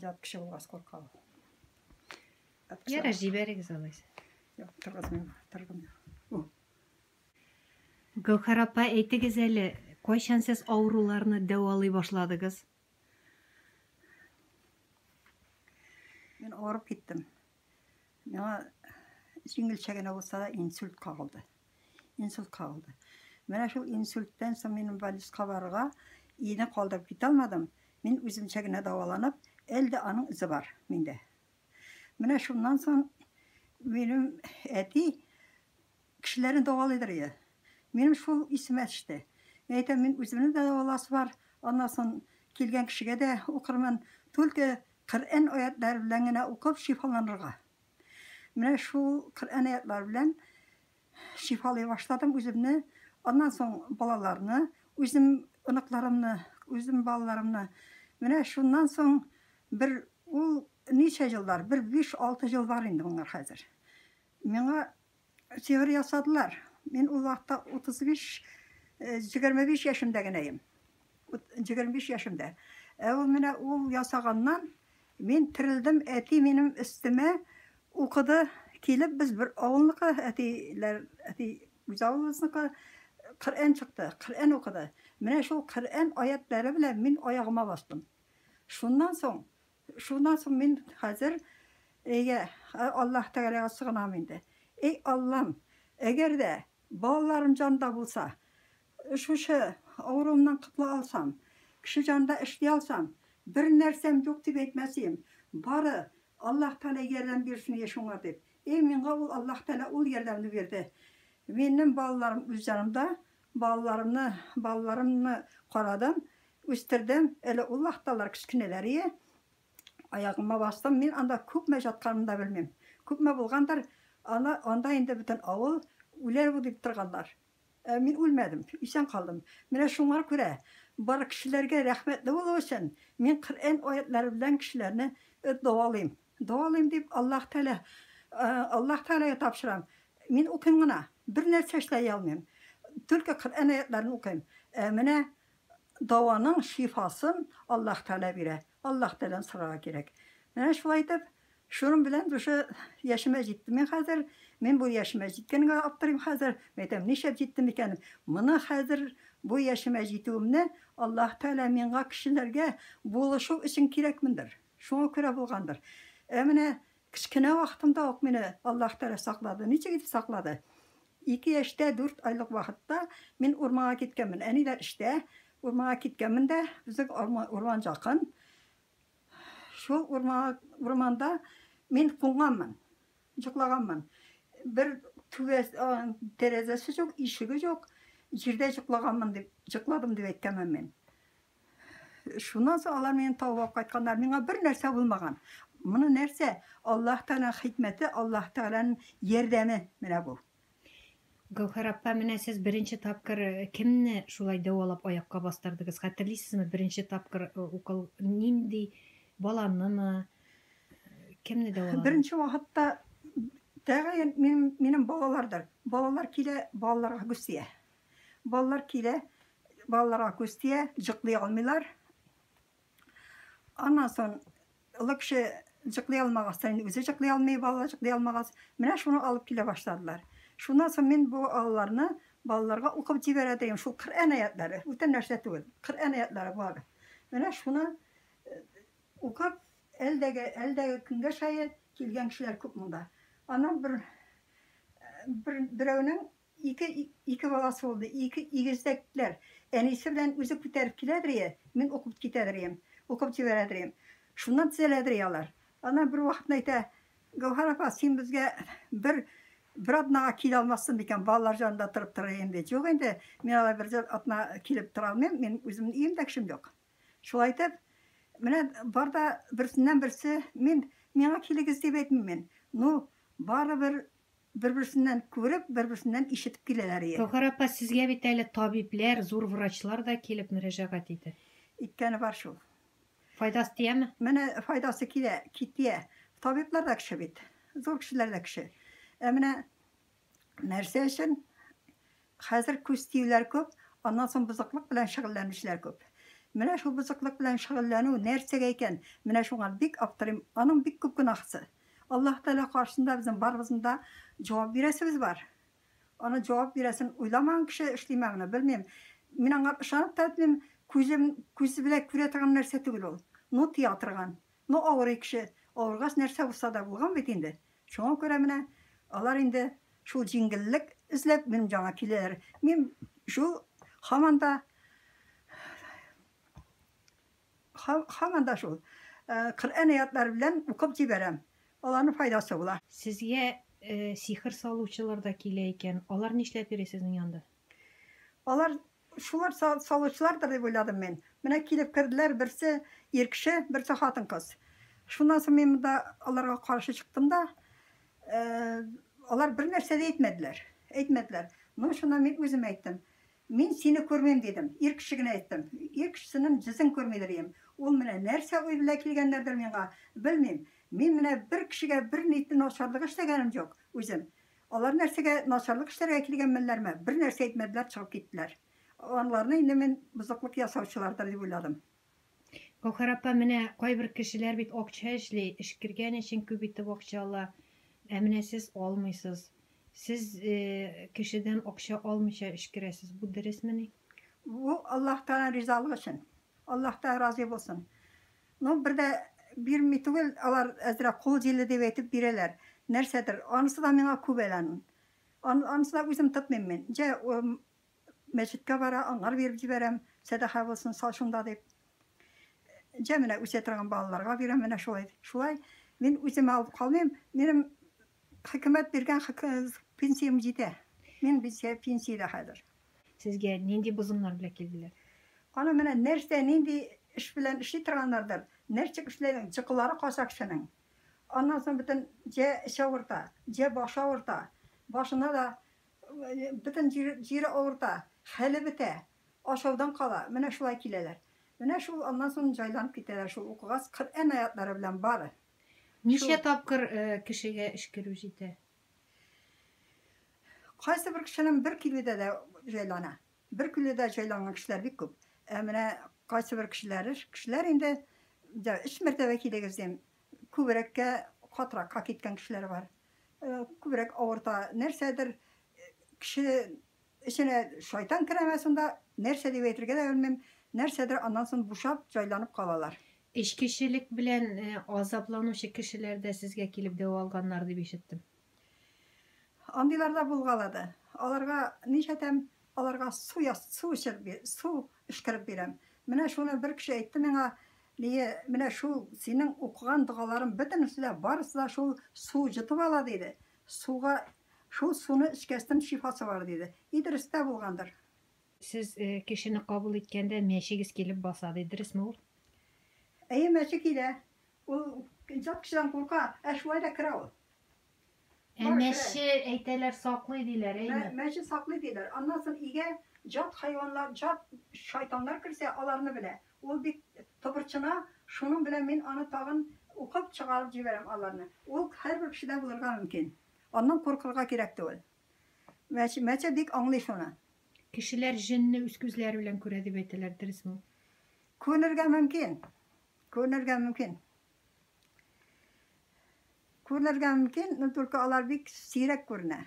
Ят кеше булгач курка ул. Ярар, җибәрегез алайса. Юк, торгызмыйм, торгызмыйм. О. Гәүһәр апа, әйтегез әле, кайчан сез авыруларны дәвалый башладыгыз? Мин авырып киттем. Миңа җиңелчә генә булса да инсульт кагылды. Инсульт кагылды. Менә шул инсульттан соң минем больницага барырга өйне калдырып китә алмадым. Мин үземчә генә дәваланып, әле дә аның эзе бар миндә. Менә шуннан соң минем әти кешеләрне дәвалыйдыр иде. Минем шул исемә төште. Мин әйтәм, мин үземне дә дәваласы бар, аннан соң килгән кешегә дә укырмын. Только Коръән аятлары белән генә укып шифаланырга. Менә шул Коръән аятлары белән шифалый башладым үземне, аннан соң балаларны, үзем оныкларымны, үзем балаларымны. Менә шуннан соң бер ул ничә еллар, бер 5-6 ел бар инде моңар хәзер. Миңа сихер ясадылар. Мин ул вакытта 35, 25 яшемдә генә идем. 25 яшемдә. Ә ул менә ул ясаганнан мин терелдем, әти минем өстемә укыды. Килеп без бер авылныкы, әтиләр, әти үз авылыбызныкы, Коръән чыкты, Коръән укыды. Менә шул Коръән аятлары белән мин аягыма бастым. Шуннан соң Шуннан соң мин хәзер әйгә Аллаһ Тәгаләгә сыгынам инде. Эй Аллам, әгәр дә балаларым җанда булса, шушы авыруымнан котыла алсам, кеше җанында эшли алсам, бер нәрсәм юк дип әйтмәс идем. Бары Аллаһ Тәгалә ярдәм бирсен иде шуңа дип. Эй, миңа ул Аллаһ Тәгалә ул ярдәмне бирде. Минем балаларым үз җанымда, балаларымны, балаларымны карадым. Үстердем, әле ул вакытта алар кечкенәләр ие. Аягыма бастым, мин анда күпме жатканымны да белмим. Күпме булгандыр, аны анда инде бөтен авыл үләр бу дип торганнар. Ә мин үлмәдем, исән калдым. Менә шуңа күрә бар кешеләргә рәхмәтле булу өчен мин Коръән аятлары белән кешеләрне дәвалыйм. Дәвалыйм дип Аллаһ Тәгалә, Аллаһ Тәгаләгә тапшырам. Мин укыйм гына, бер нәрсә эшли алмыйм. Только Коръән аятларын укыйм. Ә менә Дәваның шифасын Аллаһ Тәгалә бирә. Аллаһ Тәгаләдән сорарга кирәк. Менә шулай итеп, шуның белән шушы яшемә җиттем мин хәзер. Мин бу яшемә җиткәнгә аптырыйм хәзер. Мин әйтәм, нишләп җиттем икән? Моны хәзер бу яшемә җитүемне Аллаһ Тәгалә миңа кешеләргә булышу өчен кирәкмендер. Шуңа күрә булгандыр. Ә менә кечкенә вакытымда ук мине Аллаһ Тәгалә саклады. Ничек итеп саклады? Ике яшьтә дүрт айлык вакытта мин урманга киткәнмен. Әниләр эштә, урманга киткәнмен дә, безнең урман якын. Шул урманга, урманда мин кунганмын, йоклаганмын. Бер түбә, тәрәзәсе юк, ишеге юк, җирдә йоклаганмын дип, йокладым дип әйткәнмен мин. Шуннан соң алар мине табып алып кайтканнар. Миңа бер нәрсә булмаган. Моны нәрсә? Аллаһ Тәгаләнең хикмәте, Аллаһ Тәгаләнең ярдәме менә бу. Гәүһәр апа, менә сез беренче тапкыр кемне шулай дәвалап аякка бастырдыгыз? Хәтерлисезме, беренче тапкыр укол нинди баланымы, кемне дәваладыгыз? Беренче вакытта тәгаен минем, минем балалардыр. Балалар килә, балаларга күз тия. Балалар килә, балаларга күз тия, җыклый алмыйлар. Аннан соң олы кеше җыклый алмагач, инде үзе җыклый алмый, балалар җыклый алмагач, менә шуны алып килә башладылар. Шуннан соң мин бу аларны балаларга укып җибәрә дим, шул Коръән аятлары, бүтән нәрсә түгел, Коръән аятлары бар. Менә шуны укып, әлдәге, әлдәге көнгә шае килгән кешеләр күп монда. Аннан бер, бер берәүнең Ике, ике баласы булды, ике игезәкләр. Әнисе белән үзе күтәреп киләдер ие, мин укып китәдер ием, укып җибәрәдер ием. Шуннан төзәләдер ие алар. Аннан бер вакытны әйтә, Гәүһәр апа, син безгә бер, бер атнага килә алмассың микән, балалар җанында торып торыр идем, ди. Юк инде, мин алай бер атна килеп тора алмыйм, мин үземнең өемдә кешем юк. Шулай итеп, менә бар да берсеннән-берсе, мин, миңа килегез дип әйтмим мин. Ну, барыбер Бер-берсеннән күреп, бер-берсеннән ишетеп киләләр ие. Гәүһәр апа, сезгә бит әле табибләр, зур врачлар да килеп мөрәҗәгать итә. Иткәне бар шул. Файдасы тияме? Менә файдасы килә, тия. Табиблар да кеше бит. Зур кешеләр дә кеше. Ә менә нәрсә өчен хәзер күз тиюләр күп, аннан соң бозыклык белән шөгыльләнүчеләр күп. Менә шул бозыклык белән шөгыльләнү нәрсәгә икән? Менә шуңа бик аптырыйм. Аның бик күп гөнаһысы. Аллаһ Тәгалә каршысында безнең барыбызның да җавап бирәсебез бар. Аны җавап бирәсен уйламаган кеше эшлиме аны, белмим. Мин аңа ышанып та бетмим. Күзем, күз белән күрә торган нәрсә түгел ул. Ну, тыя торган. Ну, авырый кеше. Авыргач нәрсә булса да булган бит инде. Шуңа күрә менә алар инде шул җиңеллек эзләп минем җанга киләләр. Мин шул һаман да һаман да шул Коръән аятлары белән укып җибәрәм. Аларның файдасы була. Сезгә сихер салучылар да килә икән. Алар нишләп йөри сезнең янда? Алар шулар салучылардыр дип уйладым мин. Менә килеп керделәр, берсе ир кеше, берсе хатын-кыз. Шуннан соң мин монда аларга каршы чыктым да, алар бер нәрсә дә әйтмәделәр. Әйтмәделәр. Ну, шуннан мин үзем әйттем. Мин сине күрмим, дидем. Ир кеше генә әйттем. Ир кешесенең йөзен күрмидер идем. Ул менә нәрсә уй белән килгәннәрдер миңа, белмим. Мин менә бер кешегә бер ни начарлык эшләгәнем юк үзем. Алар нәрсәгә начарлык эшләргә килгәнменнәрме, бер нәрсә әйтмәделәр, чыгып киттеләр. Анларны инде мин бозыклык ясаучылардыр дип уйладым. Гәүһәр апа, менә кайбер кешеләр бит акча эшли, эшкергән өчен күп итеп акча ала. Ә менә сез алмыйсыз. Сез кешедән акча алмыйча эшкерәсез. Бу дөресмени? Бу Аллаһ Тәгаләнең ризалыгы өчен. Аллаһ Тәгалә разый булсын. Ну, бер дә бирми түгел, алар әзрәк кул җиле дип әйтеп бирәләр. Нәрсәдер, анысы да миңа күп әле аның. Анысы да үзем тотмыйм мин. Җә, мәчеткә бара, аңар биреп җибәрәм, сәдака булсын, сал шунда дип. Җә менә үсә торган балаларга бирәм, менә шулай. Шулай мин үземә алып калмыйм. Минем хөкүмәт биргән пенсиям җитә. Мин пенсиядә хәзер. Сезгә нинди бозымнар белән килделәр? Аны менә нәрсә, нинди эш белән эшли торганнардыр. Нәрсә эшләгән, чыкылары кача кешенең. Аннан соң бөтен җә эче авырта, җә башы авырта. Башына да бөтен җире авырта, хәле бетә, ашаудан кала. Менә шулай киләләр. Менә шул аннан соң җайланып китәләр шул укыгач Коръән аятлары белән бары. Ничә тапкыр кешегә эшкерү җитә? Кайсы бер кешенең бер килүдә дә җайлана. Бер килүдә җайланган кешеләр бик күп. Ә менә кайсы бер кешеләр, кешеләр инде өч мәртәбә килегез дим, күбрәккә катыракка киткән кешеләр бар. Күбрәк авырта, нәрсәдер кеше эченә шайтан керәме сонда, нәрсә дип әйтергә дә белмим, нәрсәдер аннан соң бушап, җайланып калалар. Эчкечелек белән азапланучы кешеләр дә сезгә килеп дәва алганнар дип ишеттем. Андыйлар да булгалады. Аларга ничәтәм, аларга су су эчереп, су эшкереп бирәм. Менә шуны бер кеше әйтте миңа, Лие, менә шул синең укыган догаларың бөтенесе дә, барысы да шул су җытып ала диде. Суга шул суны эчкәстен шифасы бар диде. И дөрес тә булгандыр. Сез кешене кабул иткәндә мәчегез килеп баса ди, дөресме ул? Әйе, мәче килә. Ул җат кешедән курка, ә шулай да керә ул. Ә мәче әйтәләр саклый диләр, әйме? Мәче саклый диләр. Аннан соң өйгә җат хайваннар, җат шайтаннар керсә, аларны белә. Ул бик тыбырчына, шуның белән мин аны тагын укып чыгарып җибәрәм аларны. Ул һәрбер кешедә булырга мөмкин. Аннан куркырга кирәк түгел. Мәче, мәче бик аңлый шуны. Кешеләр җенне үз күзләре белән күрә дип әйтәләр, дөресме ул? Күренергә мөмкин. Күренергә мөмкин. Күренергә мөмкин, но только алар бик сирәк күренә.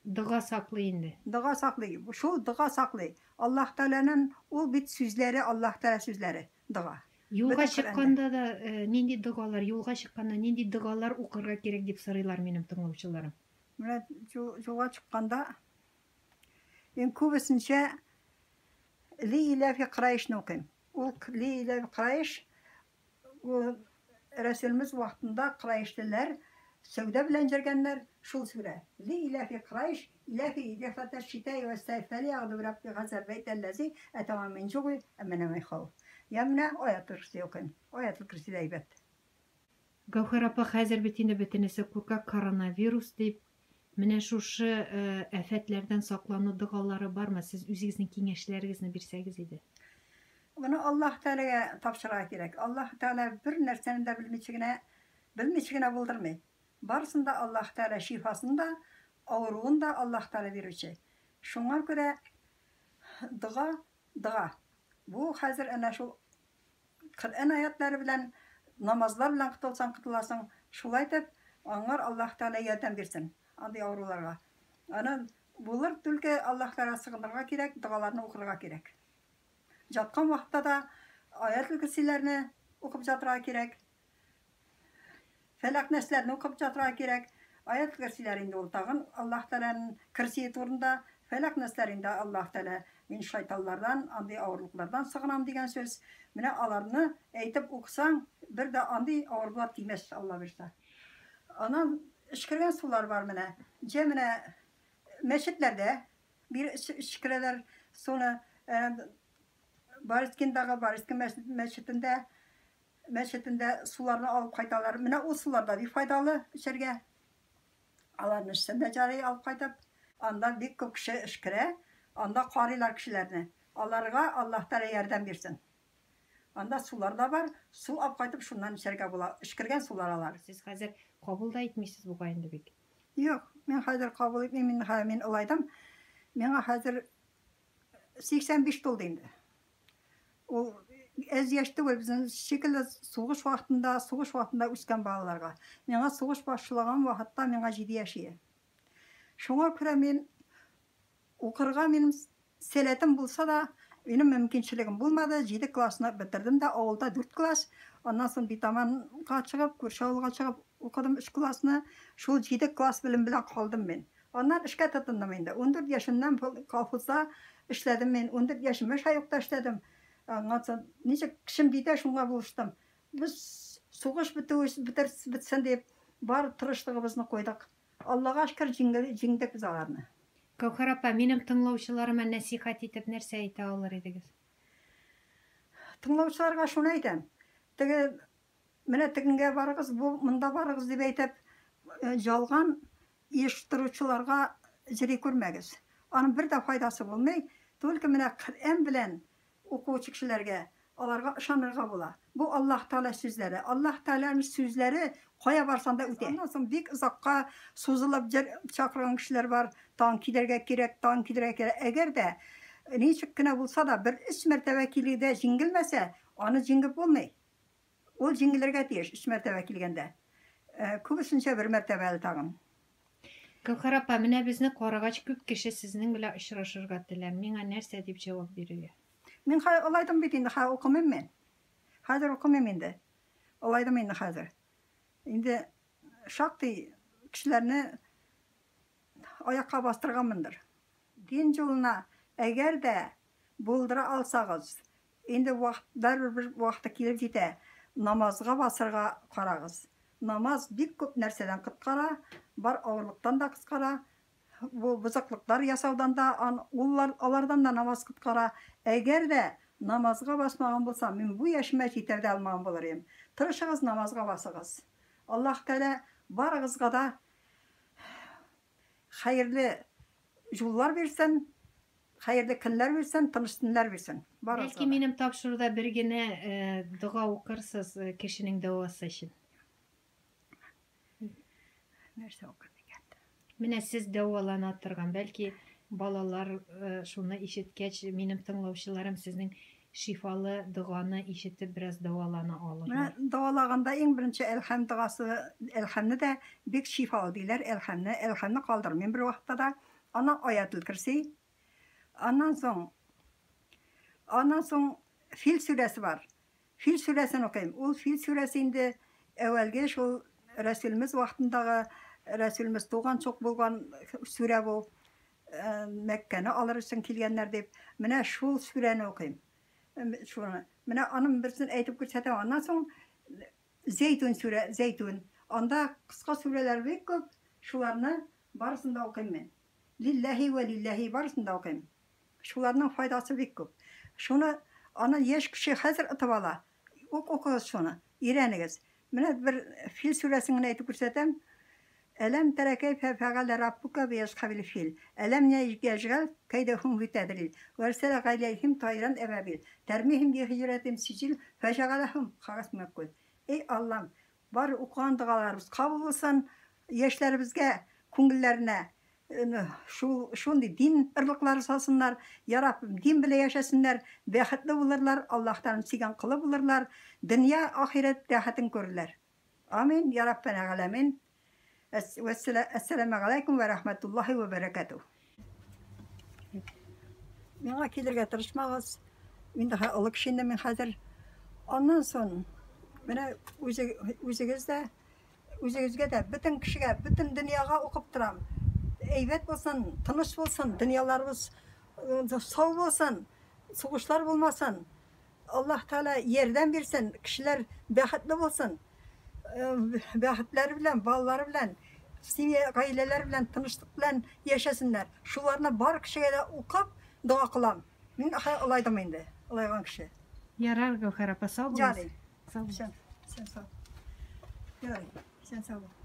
Дога саклый инде. Дога саклый. Шул дога саклый. Аллаһ Тәгаләнең ул бит сүзләре, Аллаһ Тәгалә сүзләре, дога. Юлга чыкканда да нинди догалар, юлга чыкканда нинди догалар укырга кирәк дип сорыйлар минем тыңлаучыларым. Менә юлга чыкканда мин күбесенчә Ли иләфи Кырайшны укыйм. Ул Ли иләфи Кырайш ул Рәсүлебез вакытында кырайшлылар сәүдә белән йөргәннәр, шул сүрә. Ли иләфи Кырайш, иләфи рихләтәш шитаи вә сәйф фәлиягъду рабби газәл бәйт әлләзи әтама мин җугый әмәнә мин хауф. Я менә аятел көрси укыйм. Аятел көрси дә әйбәт. Гәүһәр апа, хәзер бит инде бөтенесе курка коронавирус дип. Менә шушы афәтләрдән саклану догалары бармы? Сез үзегезнең киңәшләрегезне бирсәгез иде. Моны Аллаһ Тәгаләгә тапшырырга кирәк. Аллаһ Тәгалә бер нәрсәне дә белмичә генә, белмичә генә булдырмый. Барысын да Аллаһ Тәгалә шифасын да, авыруын да Аллаһ Тәгалә бирүче. Шуңа күрә дога Дога. Бу хәзер әнә шул Коръән аятлары белән, намазлар белән котылсаң котыласың. Шулай итеп, аңар Аллаһ Тәгалә ярдәм бирсен андый авыруларга. Аны булыр, түлке Аллаһ Тәгаләгә сыгынырга кирәк, догаларны укырга кирәк. Жаткан вакытта да аятел-көрсиләрне укып жатырга кирәк. Фәләк нәсләрне укып жатырга кирәк. Аят көрсиләр инде ул тагын Аллаһ Тәгаләнең көрсие турында. Фәләк нәсләр инде Аллаһ Тәгалә мин шайтанлардан, андый авырлыклардан сыгынам дигән сүз. Менә аларны әйтеп укысаң, бер дә андый авырулар тимәс, Алла бирса. Аннан эчкергән сулар бар менә. Җә менә мәчетләрдә бир эчкерәләр суны. Борискиндагы Борискин мәчетендә Мәчетендә суларны алып кайталар. Менә ул сулар да бик файдалы эчәргә. Аларны эчсәң дә ярый алып кайтып. Анда бик күп кеше эшкерә. Анда карыйлар кешеләрне. Аларга Аллаһ Тәгалә ярдәм бирсен. Анда сулар да бар. Су алып кайтып шуннан эчәргә була. Эшкергән сулар алар. Сез хәзер кабул да итмисез бугай инде бик. Юк, мин хәзер кабул итмим. Мин хәзер мин олайдым. Миңа хәзер 85 тулды инде. Ул әз яшь түгел, безнең шикелле сугыш вакытында, сугыш вакытында үскән балаларга. Миңа сугыш башлаган вакытта миңа 7 яшь иде. Шуңа күрә мин укырга минем сәләтем булса да, минем мөмкинчелегем булмады. 7 классны бетердем дә, авылда 4 класс, аннан соң Битаманга чыгып, күрше авылга чыгып укыдым 3 классны. Шул 7 класс белем белән калдым мин. Аннан эшкә тотындым инде. 14 яшемнән колхозда эшләдем мин. 14 яшемә шаюкта эшләдем. Аннан соң ничек көчем җитә, шуңа булыштым. Без сугыш бетү бетер бетсен дип бар тырышлыгыбызны куйдык. Аллага шөкер, җиңдек без аларны. Гәүһәр апа, минем тыңлаучыларыма нәсыйхәт итеп нәрсә әйтә алыр идегез? Тыңлаучыларга шуны әйтәм. Теге менә тегенгә барыгыз, бу монда барыгыз дип әйтеп, ялган оештыручыларга җыри күрмәгез. Аның бер дә файдасы булмый. Только менә Коръән белән укучы кешеләргә, аларга ышанырга була. Бу Аллаһ Тәгалә сүзләре. Аллаһ Тәгаләнең сүзләре кая барсаң да үтә. Аннан соң бик озакка сузылып җыр чакырган кешеләр бар. Тагын килергә кирәк, тагын килергә кирәк. Әгәр дә ничек кенә булса да бер өч мәртәбә килүдә җиңелмәсә, аны җиңеп булмый. Ул җиңелергә тиеш өч мәртәбә килгәндә. Күбесенчә бер мәртәбә әле тагын. Гәүһәр апа, менә безне карагач күп кеше сезнең белән очрашырга теләр. Миңа нәрсә дип җавап бирергә? Мин хәзер олайдым бит инде, хәзер укымыйм мин. Хәзер укымыйм инде. Олайдым инде хәзер. Инде шактый кешеләрне аякка бастырганмындыр. Дин юлына әгәр дә булдыра алсагыз, инде вакыт, бәрбер бер вакыты килеп җитә, намазга басырга карагыз. Намаз бик күп нәрсәдән коткара, бар авырлыктан да коткара, бу бозыклыклар ясаудан да, уллар, алардан да намаз коткара. Әгәр дә намазга басмаган булсам, мин бу яшемә җитә дә алмаган булыр идем. Тырышыгыз, намазга басыгыз. Аллаһ Тәгалә барыгызга да хәерле юллар бирсен, хәерле көннәр бирсен, тыныч төннәр бирсен. Барыгызга Бәлки минем тапшыруда бер генә дога укырсыз кешенең дәвасы өчен. Нәрсә укыр икән? Менә сез дәвалана торган, бәлки балалар шуны ишеткәч, минем тыңлаучыларым сезнең шифалы доганы ишетеп бераз дәвалана алырлар. Менә дәвалаганда иң беренче Әлхәм догасы, Әлхәмне дә бик шифалы диләр, Әлхәмне, Әлхәмне калдырмыйм бер вакытта да. Аннан Аятел Керси. Аннан соң аннан соң Фил сүрәсе бар. Фил сүрәсен укыйм. Ул Фил сүрәсе инде әүвәлге шул Рәсүлемез вакытындагы Рәсүлемез туган чок булган сүрә бу. Мәккәне алыр өчен килгәннәр дип. Менә шул сүрәне укыйм. Шуны. Менә аның берсен әйтеп күрсәтәм. Аннан соң Зәйтүн сүрә, Зәйтүн. Анда кыска сүрәләр бик күп. Шуларны барысын да укыйм мин. Лилләһи вә лилләһи барысын да укыйм. Шуларның файдасы бик күп. Шуны аны яшь кеше хәзер отып ала. Ук укыгыз шуны, өйрәнегез. Менә бер Фил сүрәсен генә әйтеп күрсәтәм. Әләм тәрә кәйфә фәгалә раббука би асхабил фил. Әләм яҗгал кәйдәһум фи тәдрил. Вәрсәлә галәйһим тайран әбәбил. Тәрмиһим би хиҗрәтим сиҗил фәҗәгаләһум хагас мәкүл. Эй Аллам, бар укыган догаларыбыз кабул булсын, яшьләребезгә, күңелләренә. Шул шундый дин ырлыклары салсыннар, я Раббым, дин белән яшәсеннәр, бәхетле булырлар, Аллаһтан сөйгән колы булырлар, дөнья, ахирәт рәхәтен күрерләр. Амин, я Раббәнә галәмин. Әссәламәгаләйкүм вә рәхмәтуллаһи вә бәрәкәтү. Миңа килергә тырышмагыз. Мин дә олы кеше инде мин хәзер. Аннан соң менә үзегез дә үзегезгә дә, бөтен кешегә, бөтен дөньяга укып торам. Әйбәт булсын, тыныч булсын, дөньяларыбыз сау булсын, сугышлар булмасын. Аллаһ Тәгалә ярдәм бирсен, кешеләр бәхетле булсын. Бәхетләре белән, балалары белән, семья, гаиләләре белән тынычлык белән яшәсеннәр. Шуларны бар кешегә дә укып, дога кылам. Мин олайдым инде, олайган кеше. Ярар, Гәүһәр апа, сау булыгыз. Ярый. Сау булыгыз. Сен сау. Ярый, сен сау бул.